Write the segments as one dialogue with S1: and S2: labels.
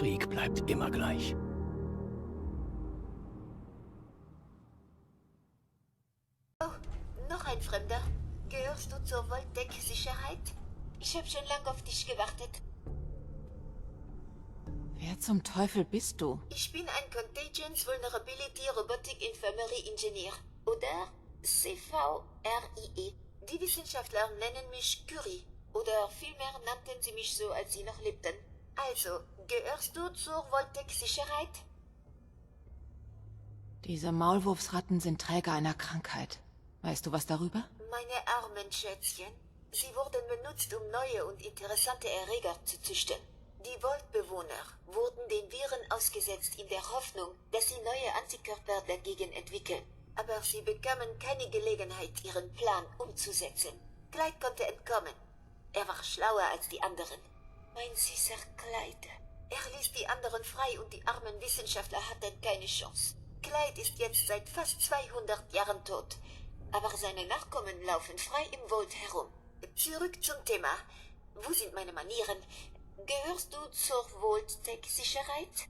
S1: Krieg bleibt immer gleich.
S2: Oh, noch ein Fremder. Gehörst du zur Vault-Tec-Sicherheit? Ich habe schon lange auf dich gewartet.
S3: Wer zum Teufel bist du?
S2: Ich bin ein Contagions Vulnerability Robotic Infirmary Engineer oder CVRIE. Die Wissenschaftler nennen mich Curie oder vielmehr nannten sie mich so, als sie noch lebten. Also, gehörst du zur Vault-Tec-Sicherheit?
S3: Diese Maulwurfsratten sind Träger einer Krankheit. Weißt du was darüber?
S2: Meine armen Schätzchen. Sie wurden benutzt, um neue und interessante Erreger zu züchten. Die Vault-Bewohner wurden den Viren ausgesetzt in der Hoffnung, dass sie neue Antikörper dagegen entwickeln. Aber sie bekamen keine Gelegenheit, ihren Plan umzusetzen. Clyde konnte entkommen. Er war schlauer als die anderen. Mein süßer Clyde. Er ließ die anderen frei und die armen Wissenschaftler hatten keine Chance. Clyde ist jetzt seit fast 200 Jahren tot. Aber seine Nachkommen laufen frei im Vault herum. Zurück zum Thema. Wo sind meine Manieren? Gehörst du zur Vault-Tec-Sicherheit?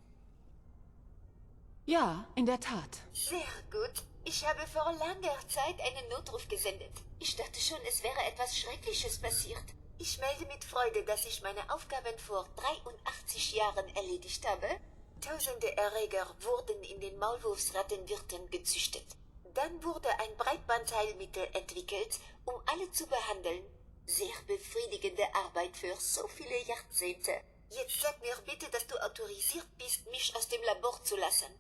S3: Ja, in der Tat.
S2: Sehr gut. Ich habe vor langer Zeit einen Notruf gesendet. Ich dachte schon, es wäre etwas Schreckliches passiert. Ich melde mit Freude, dass ich meine Aufgaben vor 83 Jahren erledigt habe. Tausende Erreger wurden in den Maulwurfsrattenwirten gezüchtet. Dann wurde ein Breitbandheilmittel entwickelt, um alle zu behandeln. Sehr befriedigende Arbeit für so viele Jahrzehnte. Jetzt sag mir bitte, dass du autorisiert bist, mich aus dem Labor zu lassen.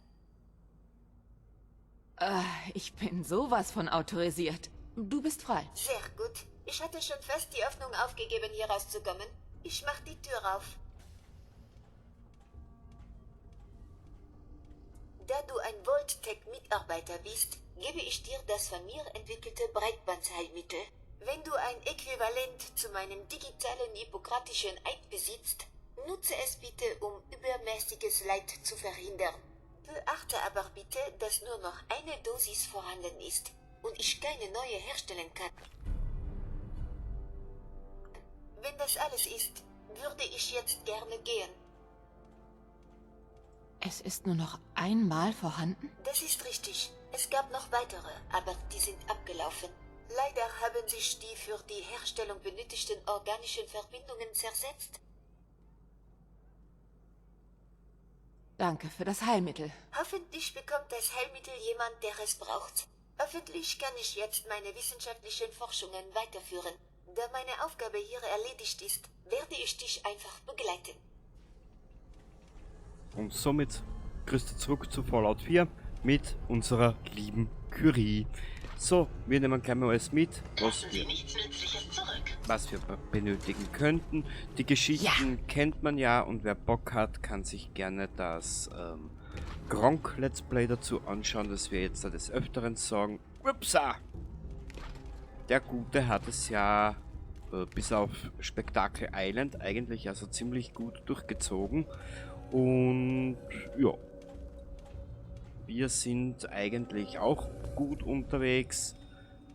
S3: Ich bin sowas von autorisiert. Du bist frei.
S2: Sehr gut. Ich hatte schon fast die Hoffnung aufgegeben, hier rauszukommen. Ich mach die Tür auf. Da du ein Vault-Tec-Mitarbeiter bist, gebe ich dir das von mir entwickelte Breitbandheilmittel. Wenn du ein Äquivalent zu meinem digitalen hippokratischen Eid besitzt, nutze es bitte, um übermäßiges Leid zu verhindern. Beachte aber bitte, dass nur noch eine Dosis vorhanden ist und ich keine neue herstellen kann. Wenn das alles ist, würde ich jetzt gerne gehen.
S3: Es ist nur noch einmal vorhanden?
S2: Das ist richtig. Es gab noch weitere, aber die sind abgelaufen. Leider haben sich die für die Herstellung benötigten organischen Verbindungen zersetzt.
S3: Danke für das Heilmittel.
S2: Hoffentlich bekommt das Heilmittel jemand, der es braucht. Hoffentlich kann ich jetzt meine wissenschaftlichen Forschungen weiterführen. Da meine Aufgabe hier erledigt ist, werde ich dich einfach begleiten.
S4: Und somit grüßt zurück zu Fallout 4 mit unserer lieben Curie. So, wir nehmen gleich mal alles mit, was wir benötigen könnten. Die Geschichten kennt man ja und wer Bock hat, kann sich gerne das Gronkh Let's Play dazu anschauen, das wir jetzt da des Öfteren sagen. Upsa! Der Gute hat es ja bis auf Spektakel Island eigentlich also ziemlich gut durchgezogen. Und ja, wir sind eigentlich auch gut unterwegs.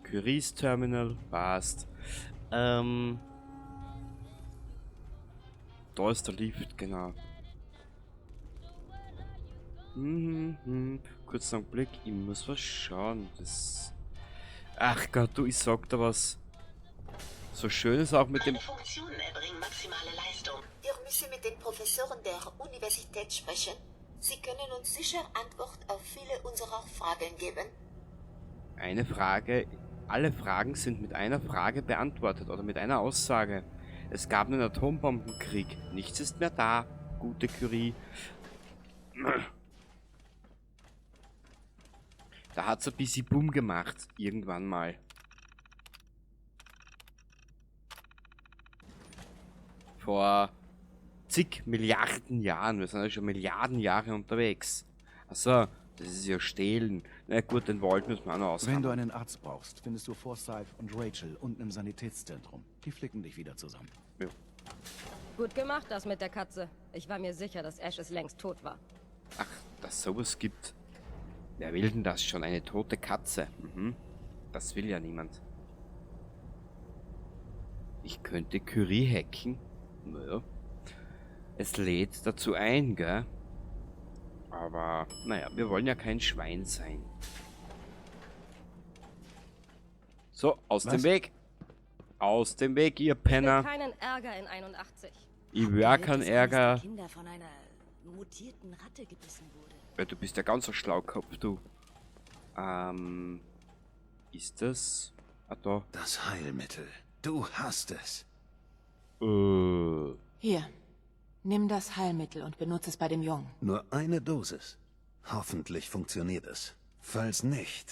S4: Curies Terminal, passt. Da ist der Lift, genau. Kurzen Augenblick, ich muss was schauen. Das. Ach Gott, du, ich sag da was. So schön ist auch mit dem.
S5: Meine Funktionen erbringen maximale Leistung.
S2: Wir müssen mit den Professoren der Universität sprechen. Sie können uns sicher Antwort auf viele unserer Fragen geben.
S4: Eine Frage, alle Fragen sind mit einer Frage beantwortet oder mit einer Aussage. Es gab einen Atombombenkrieg. Nichts ist mehr da, gute Curie. Da hat's ein bisschen Boom gemacht, irgendwann mal. Vor zig Milliarden Jahren. Wir sind ja schon Milliarden Jahre unterwegs. Achso, das ist ja Stehlen. Na gut, den Vault müssen wir auch noch ausrammen.
S6: Wenn du einen Arzt brauchst, findest du Forsyth und Rachel unten im Sanitätszentrum. Die flicken dich wieder zusammen.
S4: Ja.
S7: Gut gemacht, das mit der Katze. Ich war mir sicher, dass Ash es längst tot war.
S4: Ach, dass sowas gibt. Wer will denn das schon? Eine tote Katze. Mhm. Das will ja niemand. Ich könnte Curie hacken. Naja. Es lädt dazu ein, gell? Aber, naja, wir wollen ja kein Schwein sein. So, aus
S6: Was?
S4: dem Weg. Aus dem Weg, ihr
S7: Ich will
S4: Penner.
S7: keinen Ärger in 81.
S4: Ich will auch keinen
S5: Dass eines
S4: Ärger.
S5: der Kinder von einer mutierten Ratte gebissen wurde.
S4: Ja, du bist ja ganz ein Schlaukopf, du. Ist das? Ah, da.
S1: Das Heilmittel. Du hast es.
S3: Hier. Nimm das Heilmittel und benutze es bei dem Jungen.
S1: Nur eine Dosis. Hoffentlich funktioniert es. Falls nicht,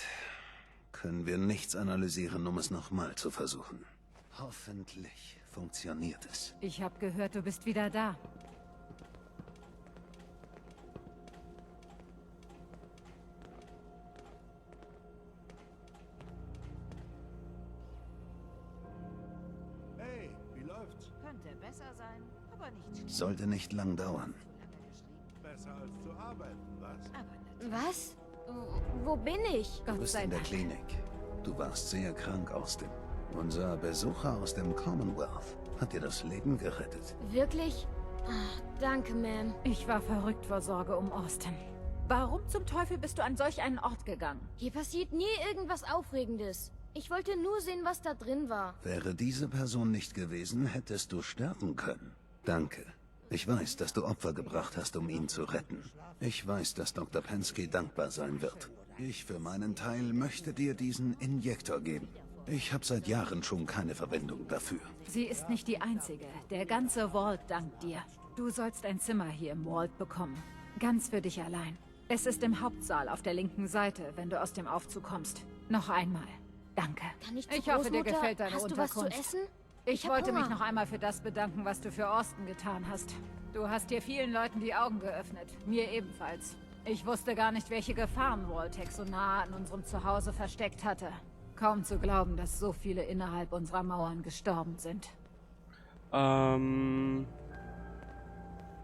S1: können wir nichts analysieren, um es nochmal zu versuchen. Hoffentlich funktioniert es.
S8: Ich habe gehört, du bist wieder da.
S1: Hey, wie läuft's?
S9: Könnte besser sein, aber nicht
S1: Sollte nicht lang dauern.
S10: Besser als zu arbeiten, was?
S11: Was? Wo bin ich?
S1: Du
S8: Gott
S1: bist
S8: sei
S1: in der
S8: Dank.
S1: Klinik. Du warst sehr krank, Austin. Unser Besucher aus dem Commonwealth hat dir das Leben gerettet.
S11: Wirklich? Ach, danke, Ma'am.
S8: Ich war verrückt vor Sorge um Austin. Warum zum Teufel bist du an solch einen Ort gegangen?
S11: Hier passiert nie irgendwas Aufregendes. Ich wollte nur sehen, was da drin war.
S1: Wäre diese Person nicht gewesen, hättest du sterben können. Danke. Ich weiß, dass du Opfer gebracht hast, um ihn zu retten. Ich weiß, dass Dr. Penske dankbar sein wird. Ich für meinen Teil möchte dir diesen Injektor geben. Ich habe seit Jahren schon keine Verwendung dafür.
S8: Sie ist nicht die Einzige. Der ganze Vault dankt dir. Du sollst ein Zimmer hier im Vault bekommen. Ganz für dich allein. Es ist im Hauptsaal auf der linken Seite, wenn du aus dem Aufzug kommst. Noch einmal. Danke.
S11: Kann ich zu
S8: Ich hoffe, dir
S11: Großmutter?
S8: gefällt deine
S11: Hast du was zu
S8: Unterkunft.
S11: essen?
S8: Ich
S11: hab
S8: wollte mich
S11: Hunger.
S8: noch einmal für das bedanken, was du für Austin getan hast. Du hast hier vielen Leuten die Augen geöffnet. Mir ebenfalls. Ich wusste gar nicht, welche Gefahren Vault-Tec so nah an unserem Zuhause versteckt hatte. Kaum zu glauben, dass so viele innerhalb unserer Mauern gestorben sind.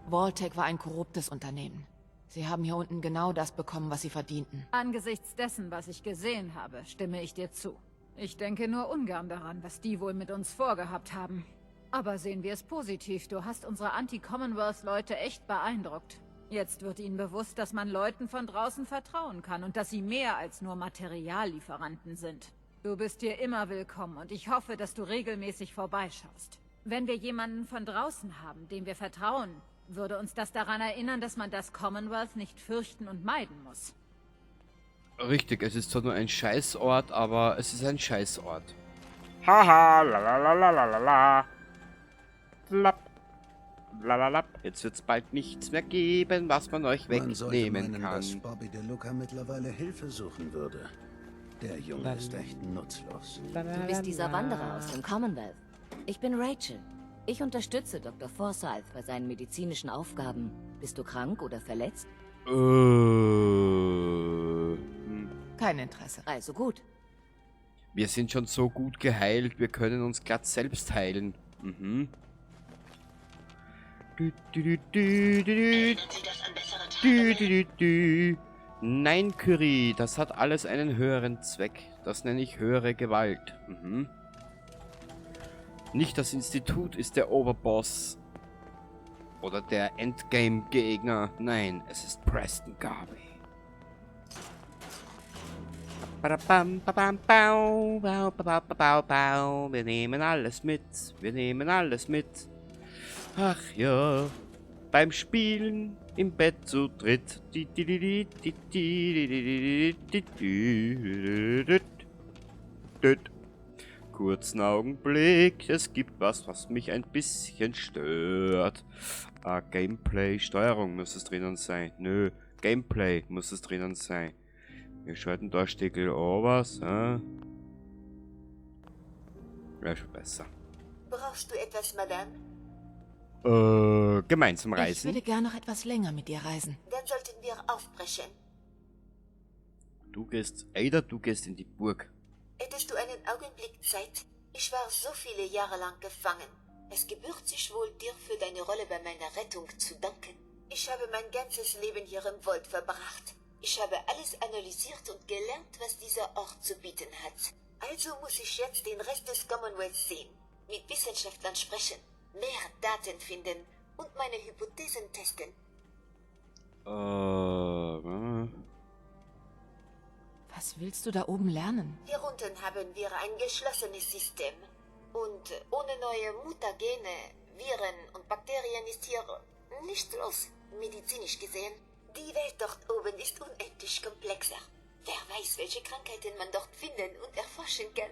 S3: Vault-Tec war ein korruptes Unternehmen. Sie haben hier unten genau das bekommen, was sie verdienten.
S8: Angesichts dessen, was ich gesehen habe, stimme ich dir zu. Ich denke nur ungern daran, was die wohl mit uns vorgehabt haben. Aber sehen wir es positiv, du hast unsere Anti-Commonwealth-Leute echt beeindruckt. Jetzt wird ihnen bewusst, dass man Leuten von draußen vertrauen kann und dass sie mehr als nur Materiallieferanten sind. Du bist hier immer willkommen und ich hoffe, dass du regelmäßig vorbeischaust. Wenn wir jemanden von draußen haben, dem wir vertrauen, würde uns das daran erinnern, dass man das Commonwealth nicht fürchten und meiden muss.
S4: Richtig, es ist zwar nur ein Scheißort, aber es ist ein Scheißort. Haha, la la la la la la la. Lapp. La la la. Jetzt wird's bald nichts mehr geben, was man euch
S1: Man sollte
S4: wegnehmen
S1: meinen,
S4: kann.
S1: dass Bobby DeLuca mittlerweile Hilfe suchen würde. Der Junge ist echt nutzlos.
S5: Du bist dieser Wanderer aus dem Commonwealth. Ich bin Rachel. Ich unterstütze Dr. Forsyth bei seinen medizinischen Aufgaben. Bist du krank oder verletzt?
S3: Kein Interesse.
S5: Also gut.
S4: Wir sind schon so gut geheilt, wir können uns glatt selbst heilen. Mhm. Du, du, du, du, du, du.
S5: Erinnern Sie das an bessere
S4: Du,
S5: Tage?
S4: du, du, du. Nein, Curie, das hat alles einen höheren Zweck. Das nenne ich höhere Gewalt. Mhm. Nicht das Institut ist der Oberboss. Oder der Endgame-Gegner. Nein, es ist Preston Garvey. Badabam, babam, bau, bau, bau, bau, bau, bau. Wir nehmen alles mit. Wir nehmen alles mit. Ach ja. Beim Spielen im Bett zu dritt. Di, di, di, di, di, di, di, di, di, di, di, di, di. Kurzen Augenblick. Es gibt was, was mich ein bisschen stört. Ah, Gameplay, Steuerung muss es drinnen sein. Nö, Gameplay muss es drinnen sein. Wir schalten da Stickel was, hä? Wäre schon besser.
S2: Brauchst du etwas, Madame?
S4: Gemeinsam
S3: Ich
S4: reisen.
S3: würde gern noch etwas länger mit dir reisen.
S2: Dann sollten wir aufbrechen.
S4: Du gehst, Ada, du gehst in die Burg.
S2: Hättest du einen Augenblick Zeit? Ich war so viele Jahre lang gefangen. Es gebührt sich wohl, dir für deine Rolle bei meiner Rettung zu danken. Ich habe mein ganzes Leben hier im Vault verbracht. Ich habe alles analysiert und gelernt, was dieser Ort zu bieten hat. Also muss ich jetzt den Rest des Commonwealth sehen, mit Wissenschaftlern sprechen, mehr Daten finden und meine Hypothesen testen.
S3: Was willst du da oben lernen?
S2: Hier unten haben wir ein geschlossenes System. Und ohne neue Mutagene, Viren und Bakterien ist hier nichts los, medizinisch gesehen. Die Welt dort oben ist unendlich komplexer. Wer weiß, welche Krankheiten man dort finden und erforschen kann.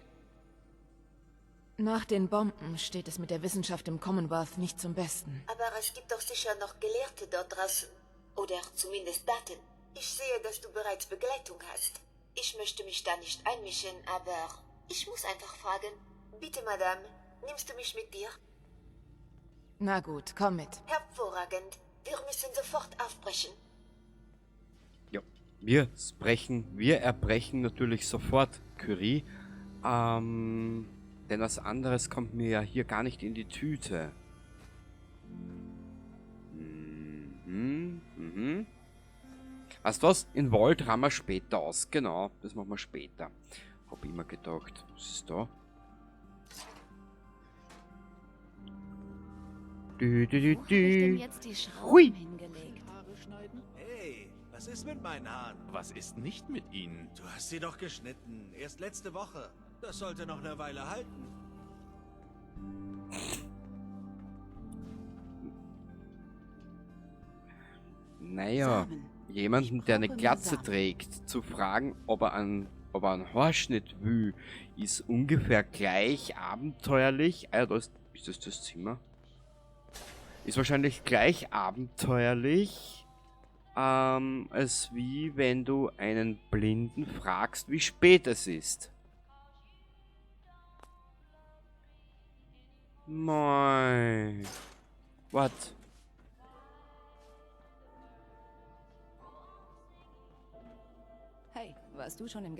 S3: Nach den Bomben steht es mit der Wissenschaft im Commonwealth nicht zum Besten.
S2: Aber es gibt doch sicher noch Gelehrte dort draußen. Oder zumindest Daten. Ich sehe, dass du bereits Begleitung hast. Ich möchte mich da nicht einmischen, aber ich muss einfach fragen. Bitte, Madame, nimmst du mich mit dir?
S3: Na gut, komm mit.
S2: Hervorragend. Wir müssen sofort aufbrechen.
S4: Ja, wir erbrechen natürlich sofort, Curie. Denn was anderes kommt mir ja hier gar nicht in die Tüte. Weißt du was? In Vault haben wir später aus. Genau, das machen wir später. Hab ich immer gedacht. Was ist da? Du, du, du,
S5: Wo hab ich denn
S4: du.
S5: jetzt die Schrauben
S4: Hui.
S5: hingelegt?
S10: Hey, was ist mit meinen Haaren?
S12: Was ist nicht mit ihnen?
S10: Du hast sie doch geschnitten. Erst letzte Woche. Das sollte noch eine Weile halten.
S4: Naja,
S9: Samen.
S4: jemanden,
S5: Ich
S4: der eine
S5: brauche mehr
S4: Glatze
S5: Samen.
S4: trägt, zu fragen, ob er einen Haarschnitt will, ist ungefähr gleich abenteuerlich. Ah ja, da ist das das Zimmer? Ist wahrscheinlich gleich abenteuerlich, als wie wenn du einen Blinden fragst, wie spät es ist. Moin. What?
S5: Hey, warst du schon im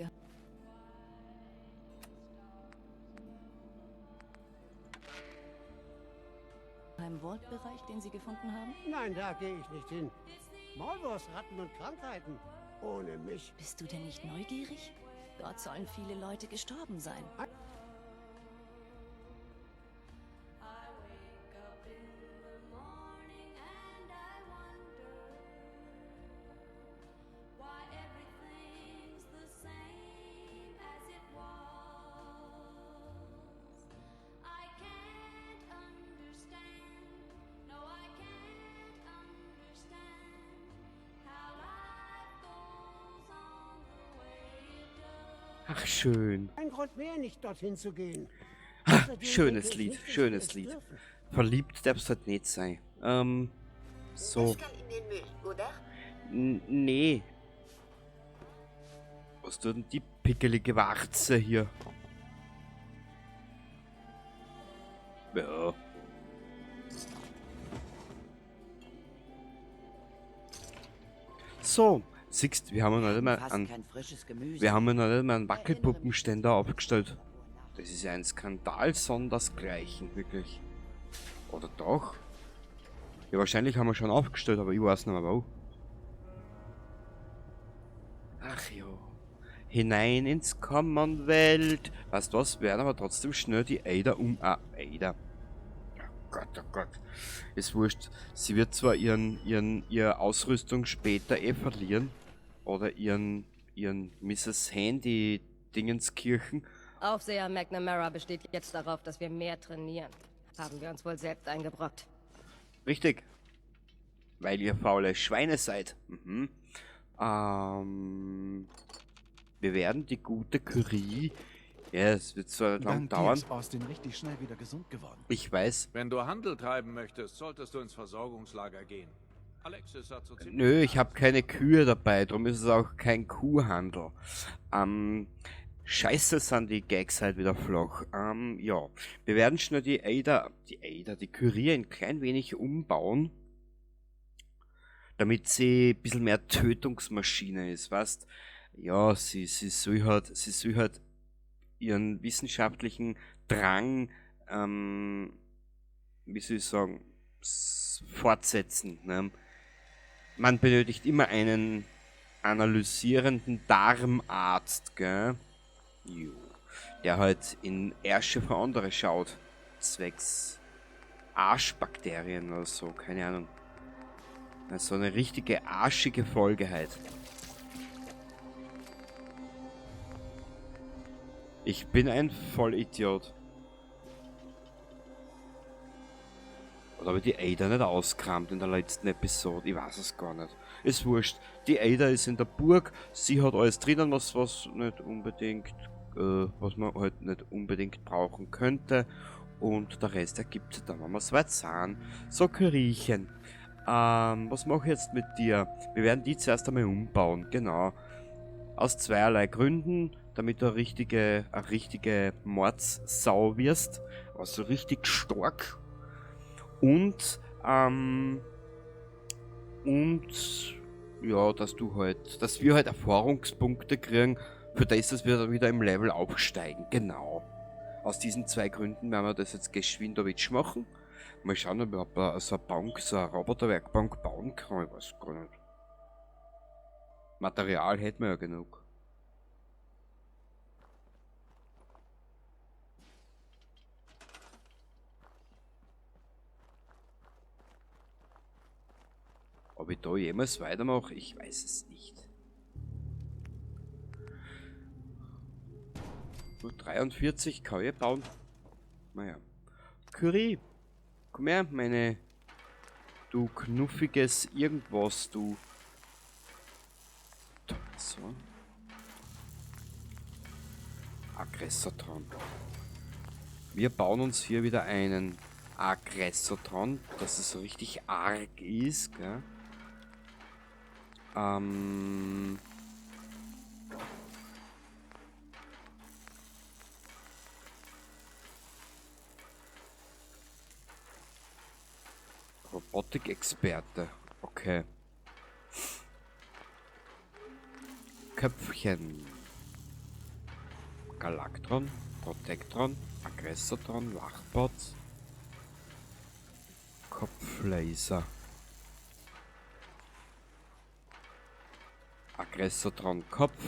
S5: geheimen Vault-Bereich, den sie gefunden haben?
S13: Nein, da gehe ich nicht hin. Maulwurfsratten und Krankheiten. Ohne mich.
S5: Bist du denn nicht neugierig? Dort sollen viele Leute gestorben sein.
S4: Ach, schön.
S13: Ein Grund mehr, nicht dorthin zu gehen.
S4: Ha,
S13: Außerdem
S4: schönes
S13: denke ich
S4: Lied,
S13: nicht, dass wir
S4: schönes
S13: es
S4: Lied.
S13: dürfen.
S4: Verliebt darfst halt nicht sein. So.
S2: Das kann in den Müll, oder?
S4: Nee. Was tut denn die pickelige Warze hier? Ja. So, siehst, wir haben ja noch nicht mal
S9: Fast
S4: einen,
S9: kein frisches Gemüse.
S4: wir haben ja noch nicht mal einen Wackelpuppenständer aufgestellt. Das ist ja ein Skandal sondersgleichen, wirklich. Oder doch? Ja, wahrscheinlich haben wir schon aufgestellt, aber ich weiß nicht mehr wo. Ach jo. Hinein ins Commonwealth. Weißt du was? Wir werden aber trotzdem schnell die Ada Ah, Ada. Oh Gott, oh Gott. Ist wurscht. Sie wird zwar ihre Ausrüstung später eh verlieren. Oder ihren Misses Handy Dingenskirchen.
S7: Aufseher McNamara besteht jetzt darauf, dass wir mehr trainieren. Haben wir uns wohl selbst eingebrockt.
S4: Richtig. Weil ihr faule Schweine seid. Wir werden die gute Curie... Ja, es wird zwar lang
S6: Dank dir
S4: dauern.
S6: ist Austin richtig schnell wieder gesund geworden.
S4: Ich weiß.
S10: Wenn du Handel treiben möchtest, solltest du ins Versorgungslager gehen. Alexis hat so ziemlich
S4: Nö, ich hab keine Kühe dabei, drum ist es auch kein Kuhhandel. Scheiße sind die Gags halt wieder flach. Ja. Wir werden schnell die Ada, die Curie ein klein wenig umbauen. Damit sie ein bisschen mehr Tötungsmaschine ist, weißt? Ja, sie soll halt ihren wissenschaftlichen Drang, wie soll ich sagen, fortsetzen. Ne? Man benötigt immer einen analysierenden Darmarzt, gell? Jo. Der halt in Ärsche für andere schaut. Zwecks Arschbakterien oder so, keine Ahnung. So eine richtige arschige Folge halt. Ich bin ein Vollidiot. Oder habe ich die Ada nicht ausgekramt in der letzten Episode? Ich weiß es gar nicht. Ist wurscht. Die Ada ist in der Burg. Sie hat alles drinnen, was nicht unbedingt, was man halt nicht unbedingt brauchen könnte. Und der Rest ergibt sich dann, wenn wir soweit sind. So, Currychen. Was mache ich jetzt mit dir? Wir werden die zuerst einmal umbauen, genau. Aus zweierlei Gründen, damit du eine richtige Mordssau wirst. Also richtig stark. Und ja, dass wir halt Erfahrungspunkte kriegen, für das, dass wir dann wieder im Level aufsteigen. Genau. Aus diesen zwei Gründen werden wir das jetzt geschwind machen. Mal schauen, ob man so eine Bank, so eine Roboterwerkbank bauen kann. Ich weiß gar nicht. Material hätten wir ja genug. Ob ich da jemals weitermache, ich weiß es nicht. Nur 43 kann ich bauen. Naja. Curie, komm her, meine... Du knuffiges irgendwas, du... So. Aggressotron. Wir bauen uns hier wieder einen Aggressotron, dass es so richtig arg ist, gell? Robotik-Experte. Okay. Köpfchen. Galaktron, Protektron, Aggressotron, Wachbot, Kopflaser. Aggressotron Kopf.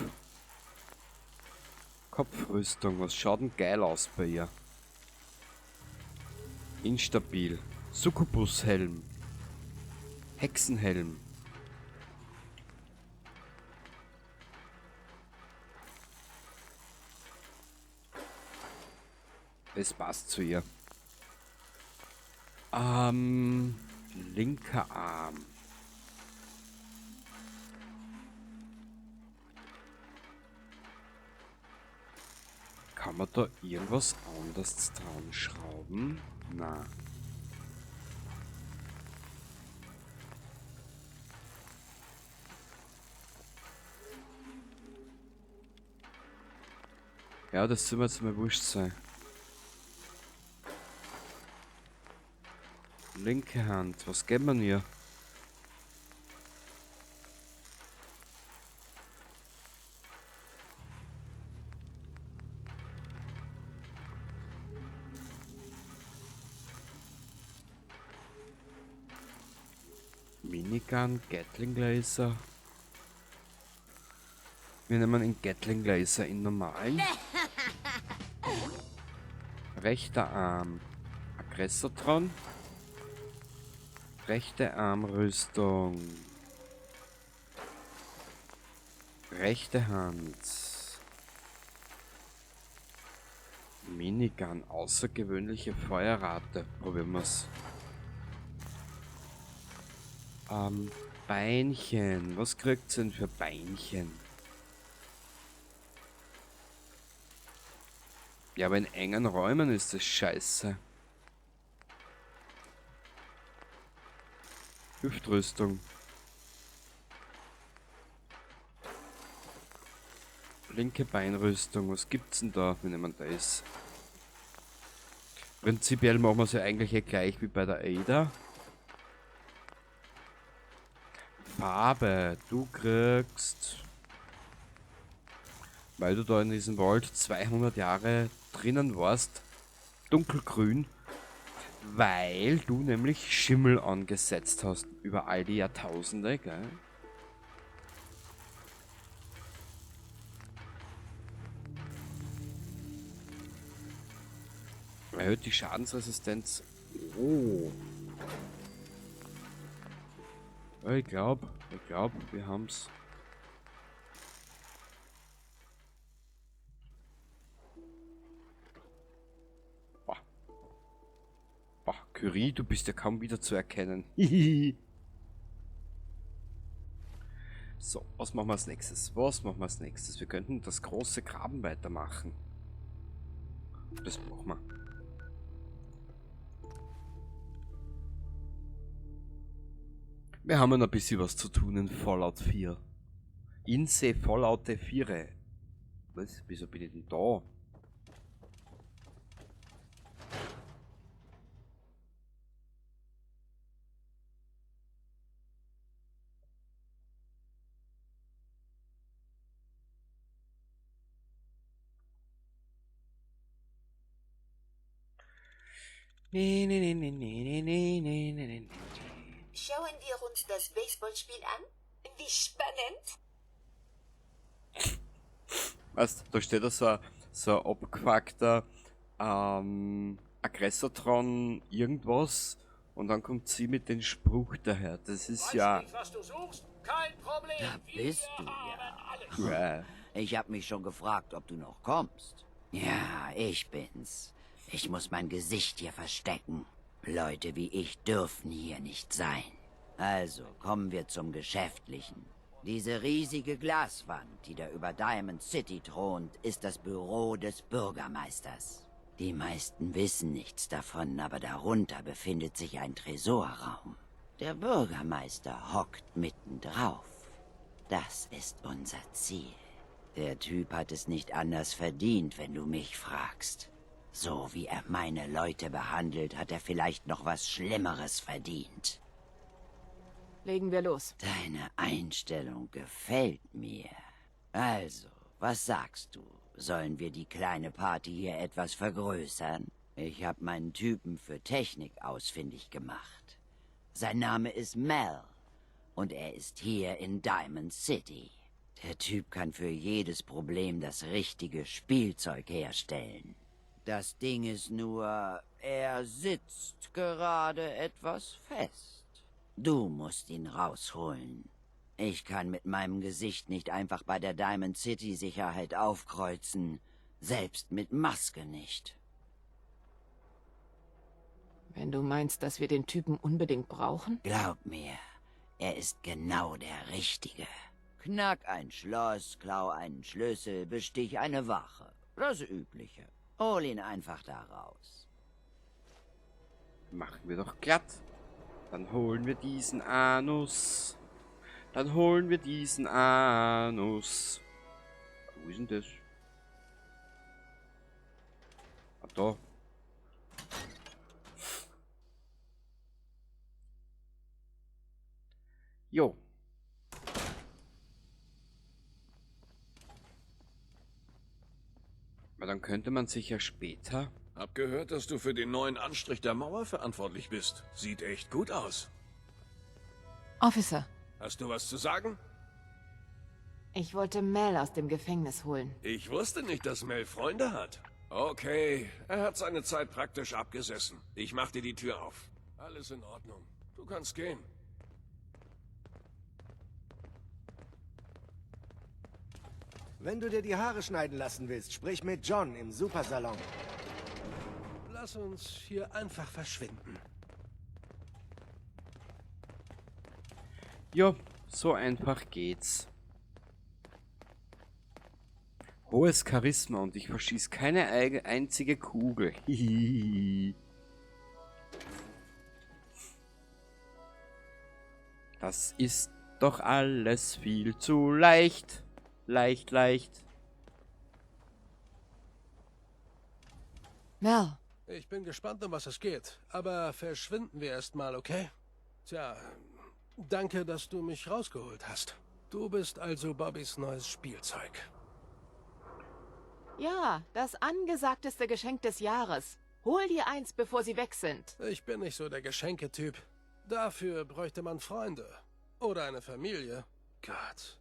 S4: Kopfrüstung, was schaut denn geil aus bei ihr? Instabil. Succubus-Helm. Hexenhelm. Das passt zu ihr. Linker Arm. Kann man da irgendwas anderes dran schrauben? Na. Ja, das soll mir jetzt mal wurscht sein. Linke Hand, was geben wir hier? Minigun, Gatling Laser. Wir nehmen den Gatling Laser in normalen. Rechter Arm. Aggressotron. Rechte Armrüstung. Rechte Hand. Minigun. Außergewöhnliche Feuerrate. Probieren wir's. Beinchen. Was kriegt's denn für Beinchen? Ja, aber in engen Räumen ist das scheiße. Hüftrüstung. Linke Beinrüstung. Was gibt's denn da, wenn jemand da ist? Prinzipiell machen wir es ja eigentlich eh gleich wie bei der Ada. Farbe. Du kriegst, weil du da in diesem Wald 200 Jahre drinnen warst, dunkelgrün, weil du nämlich Schimmel angesetzt hast über all die Jahrtausende, gell? Erhöht die Schadensresistenz Oh. Ich glaub, wir haben's. Boah. Boah, Curie, du bist ja kaum wieder zu erkennen. So, was machen wir als nächstes? Was machen wir als nächstes? Wir könnten das große Graben weitermachen. Das machen wir. Wir haben ja noch ein bisschen was zu tun in Fallout 4. In se Fallout 4. Was? Wieso bin ich denn da? Nee, nee, nee, nee, nee, nee, nee, nee, nee.
S2: Schauen wir uns das Baseballspiel an? Wie spannend!
S4: Weißt, da steht da so ein abgefuckter Aggressotron irgendwas und dann kommt sie mit dem Spruch daher. Das ist
S13: Weißt
S4: ja...
S13: nicht, was du suchst? Kein Problem.
S14: Da bist du ja.
S4: Ja.
S14: Ich hab mich schon gefragt, ob du noch kommst. Ja, ich bin's. Ich muss mein Gesicht hier verstecken. Leute wie ich dürfen hier nicht sein. Also kommen wir zum Geschäftlichen. Diese riesige Glaswand, die da über Diamond City thront, ist das Büro des Bürgermeisters. Die meisten wissen nichts davon, aber darunter befindet sich ein Tresorraum. Der Bürgermeister hockt mitten drauf. Das ist unser Ziel. Der Typ hat es nicht anders verdient, wenn du mich fragst. So wie er meine Leute behandelt, hat er vielleicht noch was Schlimmeres verdient.
S3: Legen wir los.
S14: Deine Einstellung gefällt mir. Also, was sagst du? Sollen wir die kleine Party hier etwas vergrößern? Ich habe meinen Typen für Technik ausfindig gemacht. Sein Name ist Mel und er ist hier in Diamond City. Der Typ kann für jedes Problem das richtige Spielzeug herstellen. Das Ding ist nur, er sitzt gerade etwas fest. Du musst ihn rausholen. Ich kann mit meinem Gesicht nicht einfach bei der Diamond City Sicherheit aufkreuzen. Selbst mit Maske nicht.
S3: Wenn du meinst, dass wir den Typen unbedingt brauchen?
S14: Glaub mir, er ist genau der Richtige. Knack ein Schloss, klau einen Schlüssel, bestich eine Wache. Das Übliche. Hol ihn einfach da raus.
S4: Machen wir doch glatt. Dann holen wir diesen Anus. Dann holen wir diesen Anus. Wo ist denn das? Ah, da. Jo. Aber dann könnte man sich ja später...
S10: Hab gehört, dass du für den neuen Anstrich der Mauer verantwortlich bist. Sieht echt gut aus.
S3: Officer.
S10: Hast du was zu sagen?
S3: Ich wollte Mel aus dem Gefängnis holen.
S10: Ich wusste nicht, dass Mel Freunde hat. Okay, er hat seine Zeit praktisch abgesessen. Ich mach dir die Tür auf. Alles in Ordnung. Du kannst gehen.
S15: Wenn du dir die Haare schneiden lassen willst, sprich mit John im Supersalon.
S13: Lass uns hier einfach verschwinden.
S4: Ja, so einfach geht's. Hohes Charisma und ich verschieß keine einzige Kugel. Das ist doch alles viel zu leicht. Leicht, leicht.
S3: Mel.
S13: Ich bin gespannt, um was es geht. Aber verschwinden wir erstmal, okay? Tja, danke, dass du mich rausgeholt hast. Du bist also Bobbys neues Spielzeug.
S3: Ja, das angesagteste Geschenk des Jahres. Hol dir eins, bevor sie weg sind.
S13: Ich bin nicht so der Geschenketyp. Dafür bräuchte man Freunde. Oder eine Familie. Gott,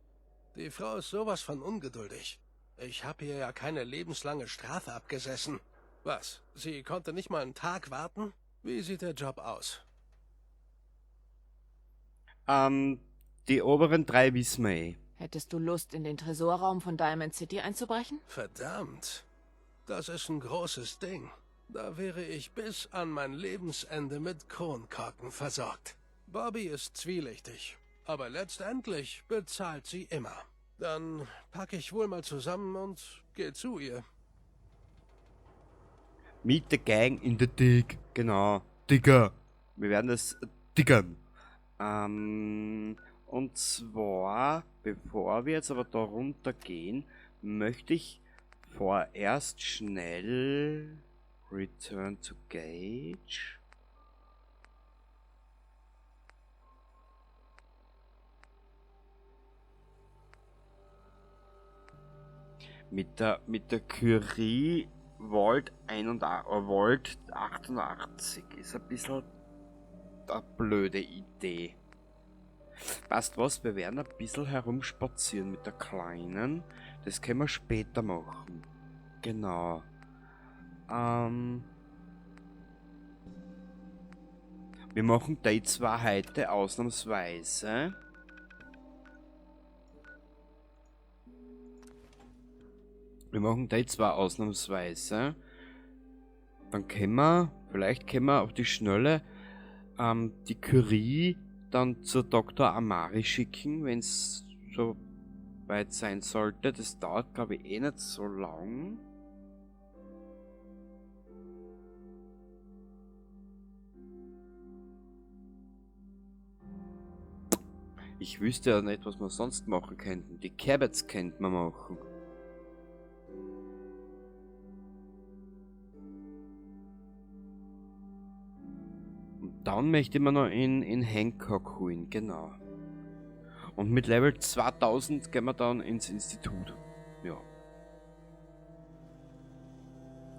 S13: die Frau ist sowas von ungeduldig. Ich habe hier ja keine lebenslange Strafe abgesessen. Was, sie konnte nicht mal einen Tag warten? Wie sieht der Job aus?
S4: Die oberen 3 wissen wir eh.
S3: Hättest du Lust, in den Tresorraum von Diamond City einzubrechen?
S13: Verdammt. Das ist ein großes Ding. Da wäre ich bis an mein Lebensende mit Kronkorken versorgt. Bobby ist zwielichtig, aber letztendlich bezahlt sie immer. Dann packe ich wohl mal zusammen und geh zu ihr.
S4: Meet the Gang in the Dig. Genau. Digger. Wir werden das diggern. Und zwar, bevor wir jetzt aber da runtergehen, möchte ich vorerst schnell Return to Gage. Mit der Curie Vault Vault 88 ist ein bisschen eine blöde Idee. Passt was, wir werden ein bisschen herumspazieren mit der Kleinen. Das können wir später machen. Genau. Wir machen die 2 heute ausnahmsweise. Wir machen die 2 ausnahmsweise. Dann können wir, vielleicht können wir auf die Schnelle die Curie dann zur Doktor Amari schicken, wenn's so weit sein sollte. Das dauert, glaub ich, eh nicht so lang. Ich wüsste ja nicht, was wir sonst machen könnten. Die Cabbage könnten wir machen. Und dann möchte ich mir noch in Hancock holen, genau. Und mit Level 2000 gehen wir dann ins Institut. Ja.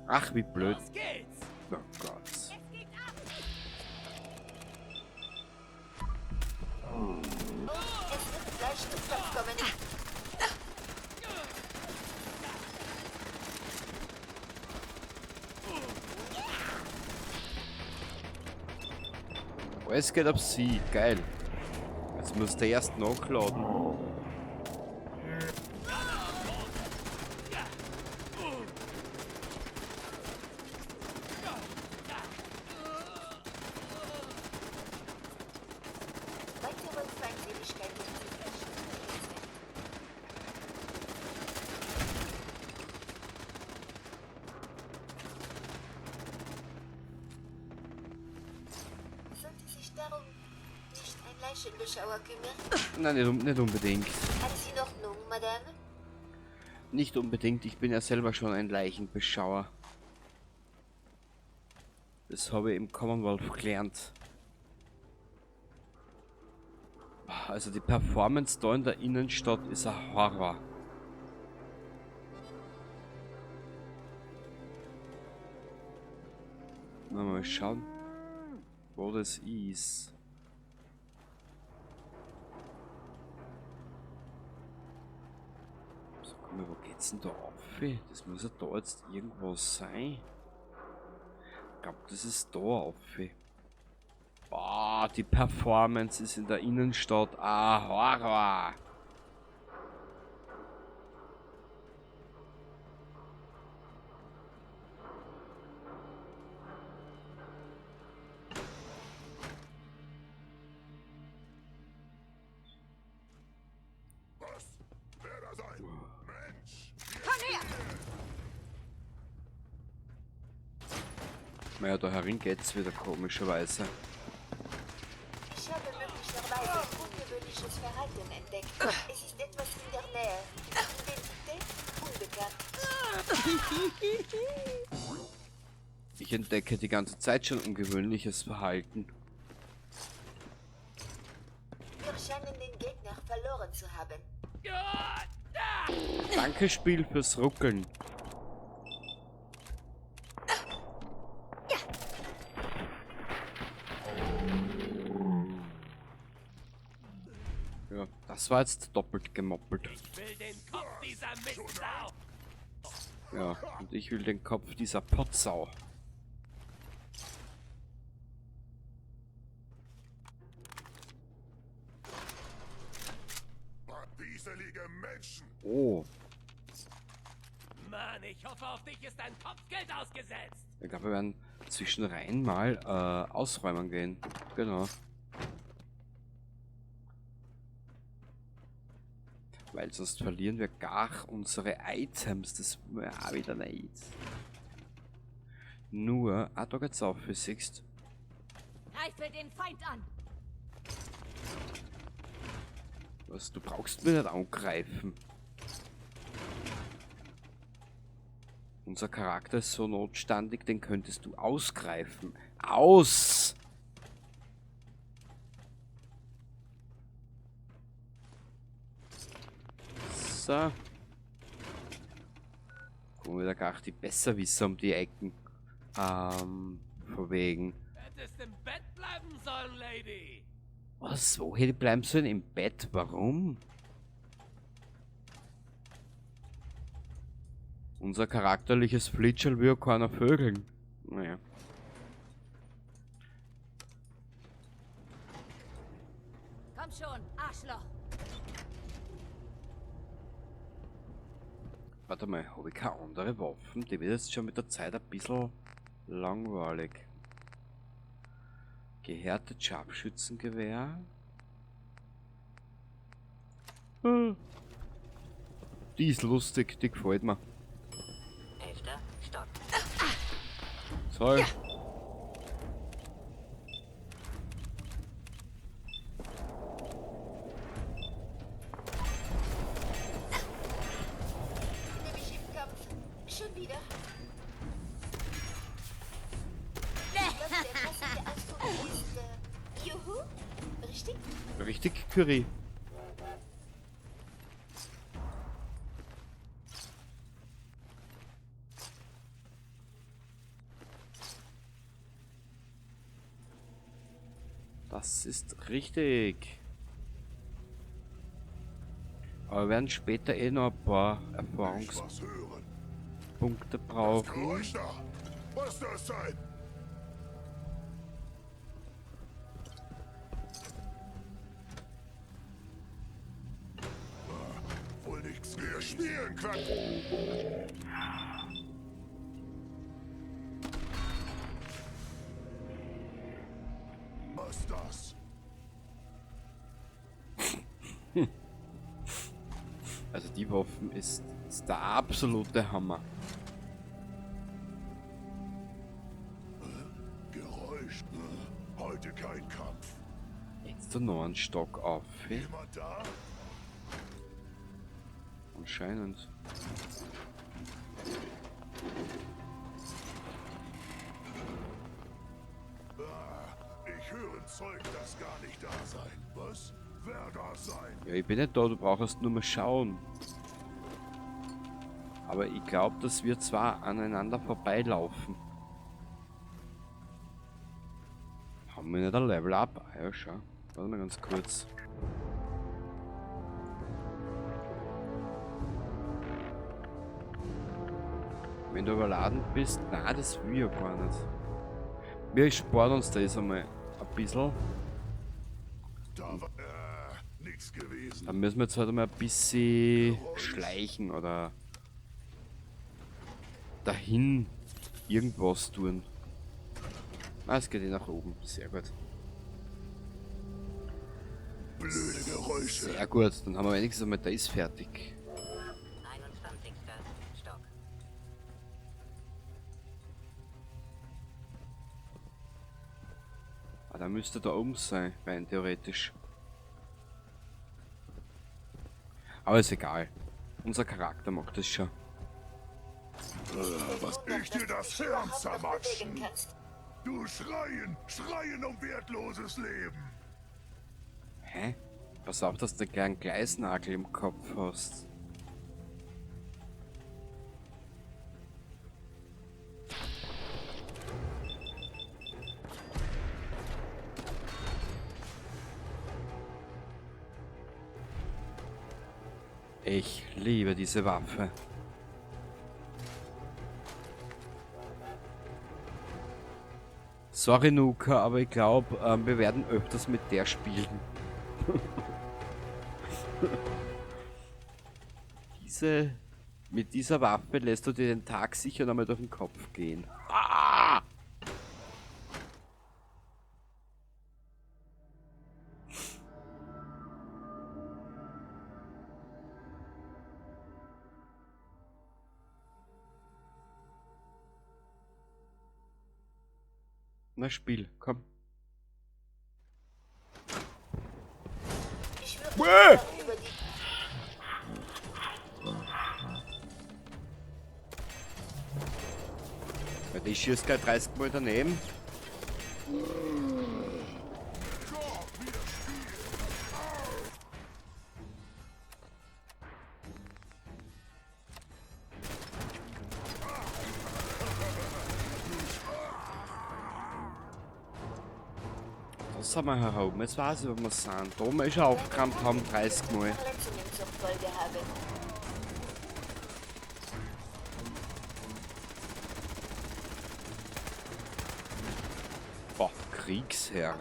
S4: Ach, wie blöd.
S9: Los geht's!
S4: Oh Gott.
S9: Es geht ab!
S2: Es wird gleich zum Kampf kommen.
S4: Alles geht auf sie, geil. Jetzt muss der erst nachladen.
S2: Weitere Feindseligkeiten sind nicht. Sollte sich darum nicht ein Leichenbeschauer kümmern?
S4: Nein, nicht unbedingt.
S2: Alles in Ordnung, Madame?
S4: Nicht unbedingt, ich bin ja selber schon ein Leichenbeschauer. Das habe ich im Commonwealth gelernt. Also die Performance da in der Innenstadt ist ein Horror. Na, mal schauen, wo das ist. So, komm mal, wo geht's denn da auf? Das muss ja da jetzt irgendwo sein. Ich glaub, das ist da auf. Boah, die Performance ist in der Innenstadt. Ah, Horror!
S10: Was? Wer da sein? Mensch!
S8: Komm her!
S4: Naja, da herin geht's wieder komischerweise.
S2: Ich habe möglicherweise ungewöhnliches Verhalten entdeckt. Es ist etwas in der Nähe. Identität unbekannt.
S4: Ich entdecke die ganze Zeit schon ungewöhnliches Verhalten.
S2: Wir scheinen den Gegner verloren zu haben.
S4: Danke, Spiel, fürs Ruckeln. Ja, das war jetzt doppelt gemoppelt.
S12: Ich will den Kopf dieser Mistsau.
S4: Ja, und ich will den Kopf dieser Potsau. Oh.
S12: Mann, ich hoffe, auf dich ist ein Kopfgeld ausgesetzt.
S4: Ich glaube, wir werden zwischenrein mal ausräumen gehen. Genau. Weil sonst verlieren wir gar unsere Items. Das wäre auch wieder nicht. Nur, da geht's auf, wie siehst.
S5: Greife den Feind an!
S4: Was, du brauchst mir nicht angreifen. Unser Charakter ist so notstandig, den könntest du ausgreifen. Aus! So. Kommen wir da gar die Besserwisser um die Ecken. Von wegen.
S12: Hättest im Bett bleiben sollen, Lady.
S4: Was? Wo hätte ich bleiben sollen? Im Bett? Warum? Unser charakterliches Flitscherl will ja keiner vögeln. Naja.
S5: Komm schon, Arschloch!
S4: Warte mal, hab ich keine andere Waffen? Die wird jetzt schon mit der Zeit ein bisschen langweilig. Gehärtet Scharfschützengewehr. Die ist lustig, die gefällt mir.
S14: 11. Stock.
S4: Toll.
S3: Ja.
S2: Mich im Kampf. Schon wieder. Ich glaube, der passende Ausdruck ist, Juhu? Richtig?
S4: Richtig, Curie. Das ist richtig. Aber wir werden später eh noch ein paar Erfahrungspunkte brauchen.
S16: Was das sein? Wohl nichts. Wir spielen Quatsch. Was das?
S4: Also die Waffen ist der absolute Hammer.
S16: Geräusch. Heute kein Kampf.
S4: Jetzt noch einen Stock auf.
S16: Jemand da?
S4: Anscheinend.
S16: Ich höre Zeug, das gar nicht da sein. Was? Wer da sein?
S4: Ja, ich bin nicht da, du brauchst nur mal schauen. Aber ich glaub, dass wir zwar aneinander vorbeilaufen. Haben wir nicht ein Level Up? Ah ja, schau. Warte mal ganz kurz. Wenn du überladen bist, na, das will ich ja gar nicht. Wir sparen uns das einmal ein bisschen.
S16: Da war, nichts gewesen.
S4: Dann müssen wir jetzt halt einmal ein bisschen schleichen oder dahin irgendwas tun. Ah, es geht eh nach oben. Sehr gut.
S16: Blöde Geräusche.
S4: Sehr gut, dann haben wir wenigstens einmal das fertig.
S14: 21. Stock.
S4: Ah, da müsste da oben sein, rein theoretisch. Aber ist egal. Unser Charakter macht das schon.
S16: Was ich dir das Hirn zermatschen? Du schreien, schreien um wertloses Leben.
S4: Hä? Pass auf, dass du keinen Gleisnagel im Kopf hast. Ich liebe diese Waffe. Sorry, Nuka, aber ich glaub, wir werden öfters mit der spielen. Diese... Mit dieser Waffe lässt du dir den Tag sicher nochmal durch den Kopf gehen. Ah! Na, Spiel, komm.
S2: Ich würde über die
S4: Ich schieß gleich 30 Mal daneben. Das haben wir heroben. Jetzt weiß ich, wo wir sind. Da oben ist schon aufgerammt haben, 30 Mal.
S2: Verletzungen zur Folge haben.
S4: Boah, Kriegsherr.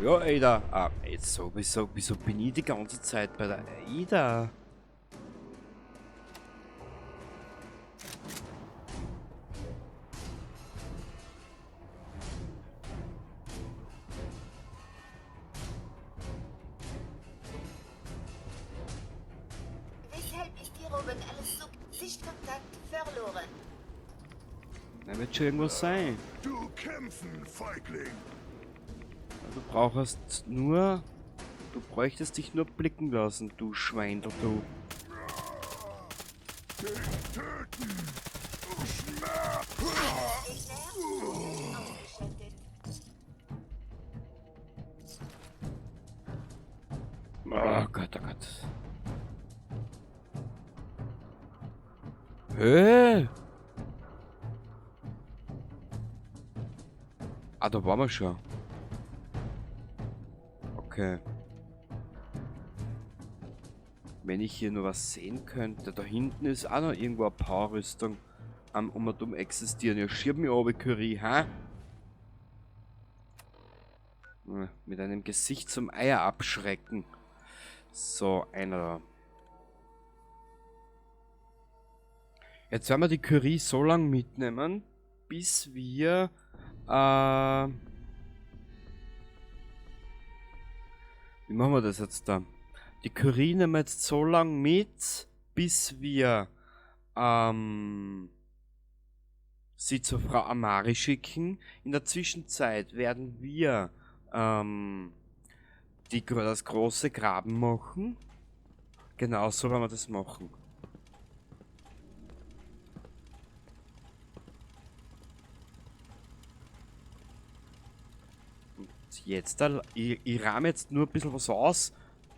S4: Ja, Ada. Ah, jetzt so, wieso bin ich die ganze Zeit bei der Ada?
S2: Weshalb ist hier oben alles so Sichtkontakt verloren?
S4: Da wird schon irgendwas sein.
S16: Du kämpfen, Feigling.
S4: Du brauchst nur, du bräuchtest dich nur blicken lassen, du Schwein, du.
S16: Töten.
S4: Oh Gott, oh Gott. Hä? Ah, da waren wir schon. Okay. Wenn ich hier nur was sehen könnte. Da hinten ist auch noch irgendwo eine Power-Rüstung am um und um existieren. Ja, schieb mich runter, Curie, ha? Mit einem Gesicht zum Eier abschrecken. So, einer da. Jetzt werden wir die Curie so lange mitnehmen, bis wir... wie machen wir das jetzt da? Die Curie nehmen wir jetzt so lange mit, bis wir sie zur Frau Amari schicken. In der Zwischenzeit werden wir das große Graben machen. Genau, so werden wir das machen. Jetzt, da, ich rahme jetzt nur ein bisschen was aus.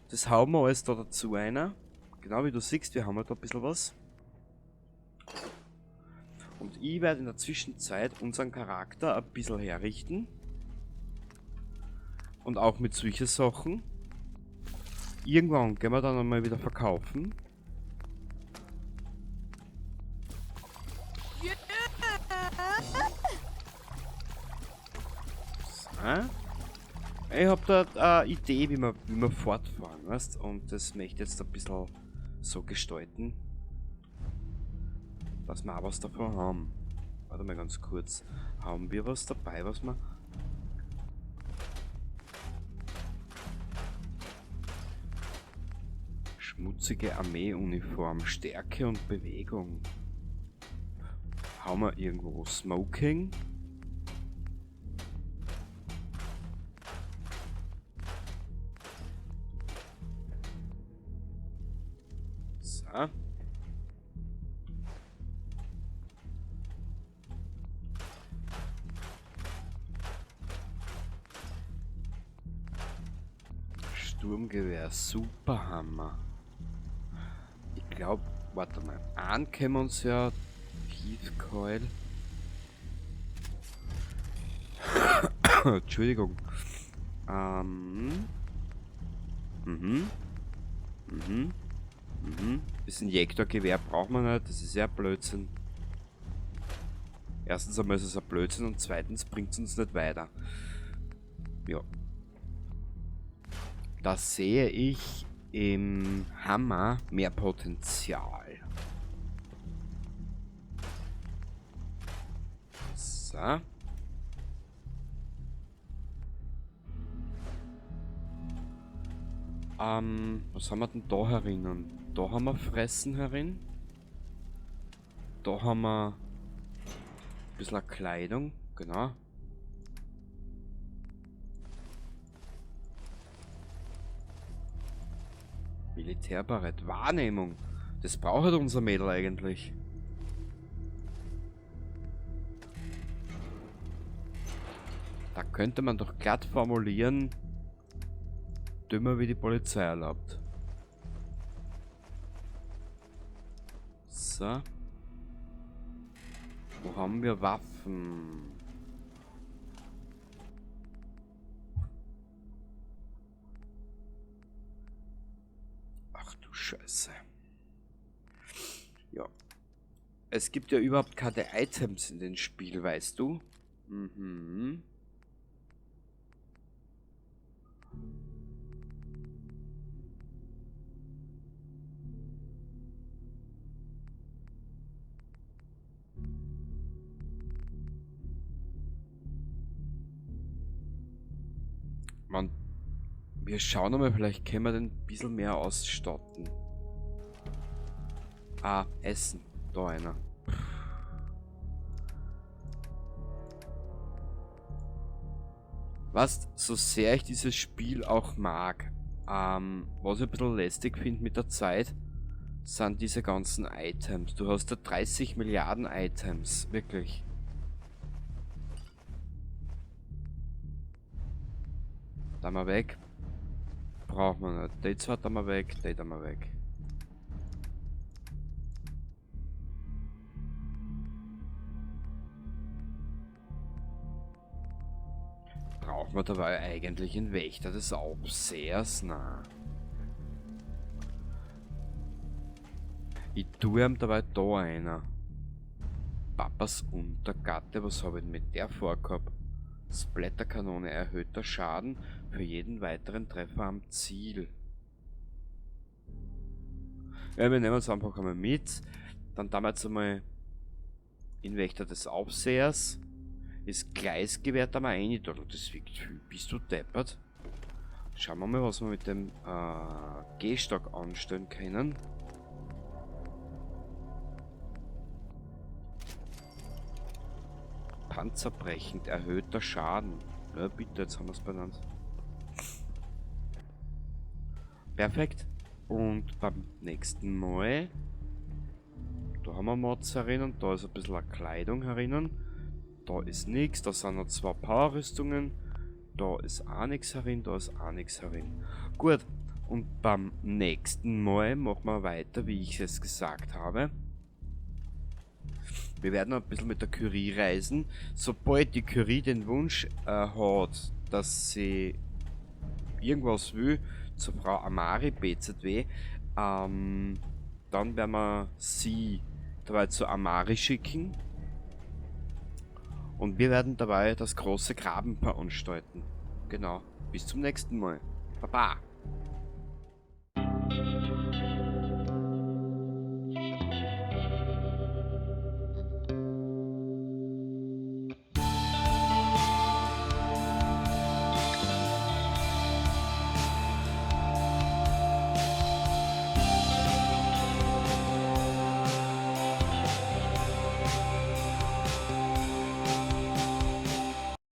S4: Das hauen wir alles da dazu einer. Genau wie du siehst, wir haben ja da ein bisschen was. Und ich werde in der Zwischenzeit unseren Charakter ein bisschen herrichten. Und auch mit solchen Sachen. Irgendwann gehen wir dann einmal wieder verkaufen. So. Ich hab da eine Idee, wie wir fortfahren, weißt? Und das möchte ich jetzt ein bisschen so gestalten, dass wir auch was davon haben. Warte mal ganz kurz. Haben wir was dabei, was wir... Schmutzige Armeeuniform, Stärke und Bewegung. Haben wir irgendwo Smoking? So. Sturmgewehr, Superhammer. Ich glaub, warte mal. An können wir uns ja Heath Coil. Entschuldigung. Bisschen Injektorgewehr braucht man nicht, das ist ja Blödsinn. Erstens einmal ist es ein Blödsinn und zweitens bringt's uns nicht weiter. Ja. Da sehe ich im Hammer mehr Potenzial. So. Was haben wir denn da herinnen? Da haben wir Fressen herin. Da haben wir ein bisschen Kleidung, genau. Militärbarett, Wahrnehmung. Das braucht halt unser Mädel eigentlich. Da könnte man doch glatt formulieren, dümmer wie die Polizei erlaubt. So. Wo haben wir Waffen? Ach du Scheiße. Ja. Es gibt ja überhaupt keine Items in dem Spiel, weißt du? Mhm. Man, wir schauen einmal, vielleicht können wir den ein bisschen mehr ausstatten. Ah, Essen. Da einer. Was, so sehr ich dieses Spiel auch mag, was ich ein bisschen lästig finde mit der Zeit, sind diese ganzen Items. Du hast da 30 Milliarden Items, wirklich. Da mal weg. Braucht man nicht. Die zwei da mal weg, die da mal weg. Braucht man dabei eigentlich einen Wächter des Aufsehers? Na. Ich tue ihm dabei da einer. Papas Untergatte, was hab ich denn mit der vorgehabt? Splatterkanone, erhöhter Schaden für jeden weiteren Treffer am Ziel. Ja, wir nehmen es einfach einmal mit. Dann damals einmal in Wächter des Aufsehers. Ist Gleisgewehr da mal rein. Das wiegt viel. Bist du deppert? Schauen wir mal, was wir mit dem Gehstock anstellen können. Panzerbrechend, erhöhter Schaden. Ja, bitte, jetzt haben wir's benannt. Perfekt. Und beim nächsten Mal, da haben wir Mods herinnen, da ist ein bisschen eine Kleidung herinnen. Da ist nix, da sind noch 2 Powerrüstungen. Da ist auch nix herin, da ist auch nix herin. Gut, und beim nächsten Mal machen wir weiter, wie ich es gesagt habe. Wir werden noch ein bisschen mit der Curie reisen. Sobald die Curie den Wunsch hat, dass sie irgendwas will, zur Frau Amari BZW, dann werden wir sie dabei zu Amari schicken. Und wir werden dabei das große Graben veranstalten. Genau. Bis zum nächsten Mal. Baba.